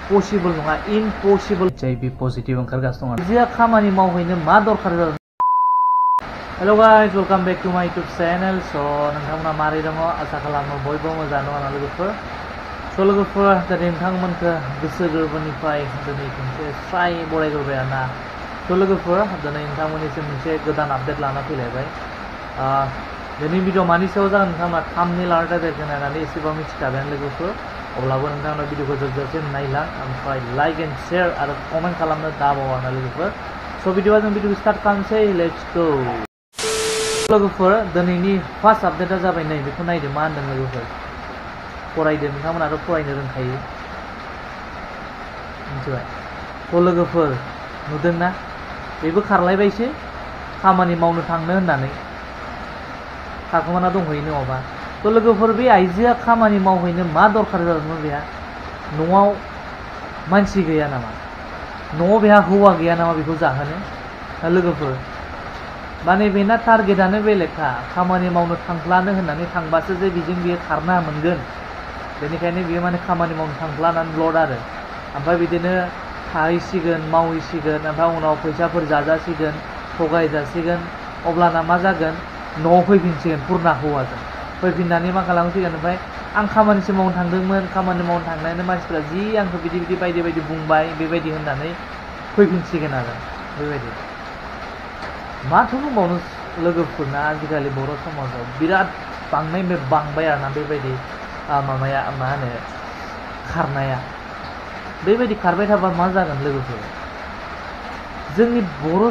possible नङा impossible HIV positive ओंखारगासिनो दङ जे खामानि मावहैनो मा दरखार जादों hello guys welcome back to my YouTube channel so नोंथांमोना मारै दङ आसा खालामो बयबो मोजां दङ आरो लोगोफोर स' लोगोफोर दिनै नोंथांमोनखौ गोसो गोरबोनिफ्राय दिनै खनसे स्राय बरायग्रोबाय आरोना स' लोगोफोर दिनै नोंथांमोननिसिम मोनसे गोदान आपडेट लाना फैलायबाय दिनै भिडिअ मानि सायाव जागोन नोंथांमोना थाम्बनेल आरो टाइटेलखौ नायनानै एसेबां मिथिखाबायानो लोगोफोर अब्लाबो नोंथांमोना भिडिअखौ जोबजासिम नायलां ओमफ्राय लाइक एन्ड शेयार आरो कमेन्ट खालामनो दाबाव आरोना लोगोफोर स' भिडिअआ जों भिडिअखौ स्टार्ट खालामसै लेट्स गो लोगोफोर दिनैनि फार्स्ट आपडेटआ जाबाय नै बेखौ नायदो मा होनदों लोगोफोर फरायदो नोंथांमोनाथ' फरायनो रोंखायो मिथिबाय थ' लोगोफोर नुदोंना बेबो खारलायबायसो खामानि मावनो थांनो होननानै थाखोमाना दंहैयो नङाबा थ' लोगोफोर बे आइजोआ खामानि मावहैनो मा दरखार जादोंमोन बेहा न'आव मानसि गैया नामा न'आव बेहा हौवा गैया नामा बेखौ जाहोनो लोगोफोर माने बेना टारगेटआनो बेलेगखा खामानि मावनो थांफ्लानो होननानै थांबासो जे बेजों बियो खारना मोनगोन बेनिखायनो बियो माने खामानि मावनो थांफ्लानानै लड आरो ओमफ्राय बिदिनो थाहैसिगोन मावहैसिगोन ओमफ्राय उनाव फैसाफोर जाजासिगोन थगायजासिगोन अब्लाना मा जागोन न'आव फैफिनसिगोन पुरना हौवाजों फैफिननानै मा खालामसिगोन ओमफ्राय आं खामानिसो मावनो थांदोंमोन खामानि मावनो थांनायानो मानसिफ्रा जि आंखौ बिदि बिदि बायदि बायदि बुंबाय बेबायदि होननानै फैफिनसिगोन आरो बेबायदि माथो बुंबावनो लोगोफोरना आजिखालि बर' समाजाव बिराद बांबाय आरोना बेबायदि माबाया मा होनो खारनाया बेबायदि खारबाय थाबा मा जागोन लोगोफोर जोंनि बर'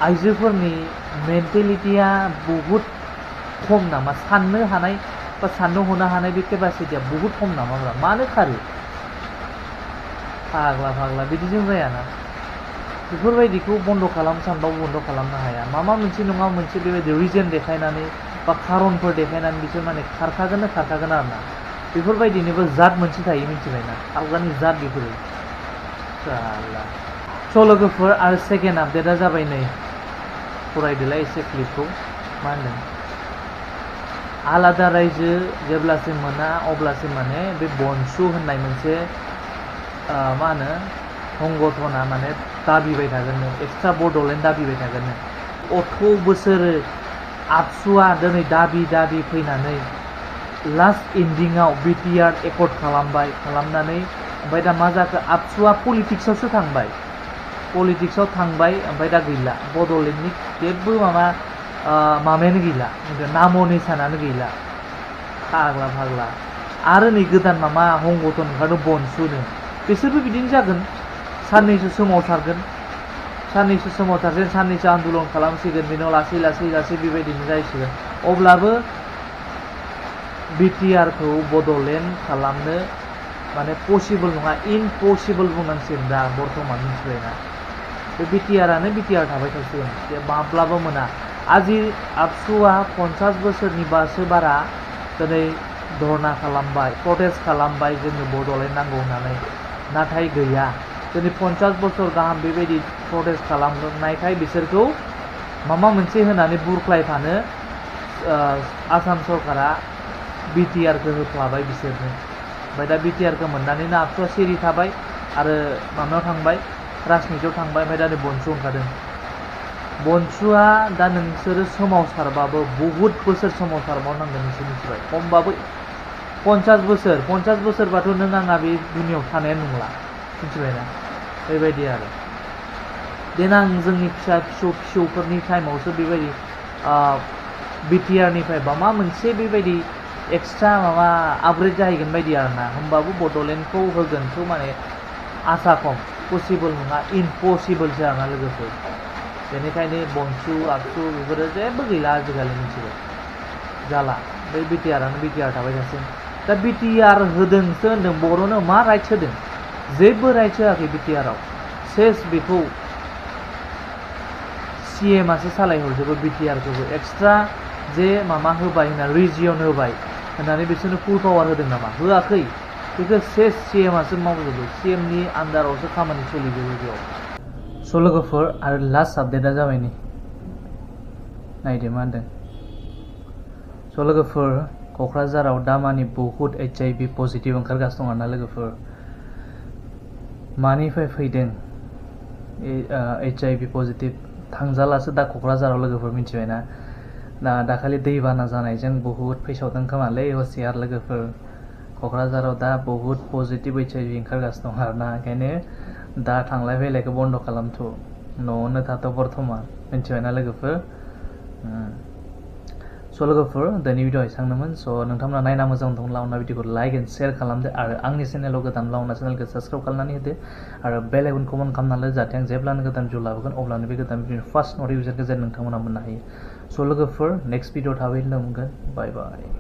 आइजोफोरनि मेन्टेलिटिया बहुद खम नामा साननो हानाय बा साननो हनो हानाय बे केपासिटिया बहुद खम नामाब्रा मानो खारो फाग्ला बिदिजों जायाना बेफोरबायदिखौ बन्द' खालामनो सानबाबो बन्द' खालामनो हाया माबा मोनसे नङा मोनसे बेबायदि रिजन देखायनानै बा खारनफोर देखायनानै बिसोर माने खारखागोन आरोना बेफोरबायदिनोबो जात मोनसे थायो मिथिबायना आलगानि जात बेफोरो स' लोगोफोर आरो सेकेन्ड आपडेटआ जाबाय नै फरायदोलाय एसे क्लिपखौ मा होनदों आलादा रायजो जेब्लासिम मोना अब्लासिम माने बे बनसु होननाय मोनसे मा होनो संगठना माने दाबिबाय थागोन एक्सट्रा बड'लेण्ड दाबिबाय थागोन 18 बोसोर आबसुआ दिनै दाबि फैनानै लास्ट एन्डिंआव बिटिआर एकर्ड खालामनानै ओमफ्राय दा मा जाखो आबसुआ पलिटिक्सआवसो थांबाय ओमफ्राय दा गैला बड'लेण्डनि जेबो माबायानो गैला नाम निसानानो गैला फाग्ला आरो नै गोदान माबा संगठन ओंखारदों बनसुनो बिसोरबो बिदिनो जागोन साननैसो सोमावसारगोन साननैसो आन्दलन खालामसिगोन बेनाव लासै बेबायदिनो जाहैसिगोन अब्लाबो बिटिआरखौ बड'लेण्ड खालामनो माने पसिबल नङा इम्पसिबल बुंनांसिगोन दा बर्थमान मिथिबायना बे बिटिआरानो बिटिआर थाबाय थासिगोन माब्लाबो मोना आजि आबसुआ 50 बोसोरनिबासो बारा दिनै धरना खालामबाय प्रटेस्ट खालामबाय जोंनो बड'लेण्ड नांगौ होननानै नाथाय गैया दिनै 50 बोसोर गाहाम बेबायदि प्रटेस्ट खालामनायखाय बिसोरखौ माबा मोनसे होनानै बुरख्लायफानो आसाम सरकारा बिटिआरखौ होफ्लाबाय बिसोरनो ओमफ्राय दा बिटिआरखौ मोननानैनो आबसुआ सिरि थाबाय आरो माबायाव थांबाय राजनितियाव थांबाय ओमफ्राय दा नै बनसु ओंखारदों बनसुआ दा नोंसोरो सोमावसारबाबो बहुद बोसोर सोमावसारबावनांगोन नोंसोर मिथिबाय खमबाबो 50 बोसोरबाथ' नों आंहा बे दुनियाव थानायानो नंला मिथिबायना बेबायदि आरो देनां जोंनि फिसौफोरनि टाइमावसो बेबायदि बिटिआरनिफ्राय बा मा मोनसे बेबायदि एक्सट्रा माबा आपग्रेड जाहैगोन बायदि आरोना होमबाबो बड'लेण्डखौ होगोनखौ माने आसा खम पसिबल नङा इम्पसिबलसो आरोना लोगोफोर बेनिखायनो बनसु आबसु बेफोरो जेबो गैला आजिखालि मिथिबाय जाला बै बिटिआरानो बिटिआर थाबाय थासिगोन दा बिटिआर होदोंसो होनदों बर'नो मा राइट्स होदों जेबो राइट्स होआखै बिटिआराव सेस बेखौ सिएमआसो सालायहरजोबो बिटिआरखौबो एक्सट्रा जे माबा होबाय होनना रिजियन होबाय होननानै बिसोरनो फुल पावार होदों नामा होआखै बेखौ सेस सिएमआसो मावजोबो सिएमनि आन्दारावसो खामानि सोलिजोबो बेयाव स' लोगोफोर आरो लास्ट आपडेटआ जाबाय नै नायदो मा होनदों स' लोगोफोर क'क्राझाराव दामानि बहुत HIV पजिटिभ ओंखारगासिनो दं आरोना लोगोफोर मानिफ्राय फैदों HIV पजिटिभ थांजालासो दा क'क्राझाराव लोगोफोर मिथिबायना दाखालि दैबाना जानायजों बहुद फैसावदों खोमालै हसियार लोगोफोर क'क्राझाराव दा बहुद पजिटिभ HIV ओंखारगासिनो दं आरोना ओंखायनो दा थांलाय फैलायखौ बन्द खालामथ' न'आवनो थाथ' बर्थमान मिथिबायना लोगोफोर स' लोगोफोर दिनै भिडिअ एसांनोमोन स' नोंथांमोना नायना मोजां दंब्ला अनना भिडिअखौ लाइक एन्ड शेयार खालामदो आरो आंनि चेनेलाव गोदानब्ला अनना चेनेलखौ साबस्क्राइब खालामनानै होदो आरो बेल आइकनखौ अन खालामनानै जाहाथे आं जेब्लानो गोदान भिडिअ लाबोगोन अब्लानो बे गोदान भिडिअनि फार्स्ट नटिफिकेसनखौ जेन नोंथांमोना मोननो हायो स' लोगोफोर नेक्स्ट भिडिअ थाबैनो मोनगोन बाय बाय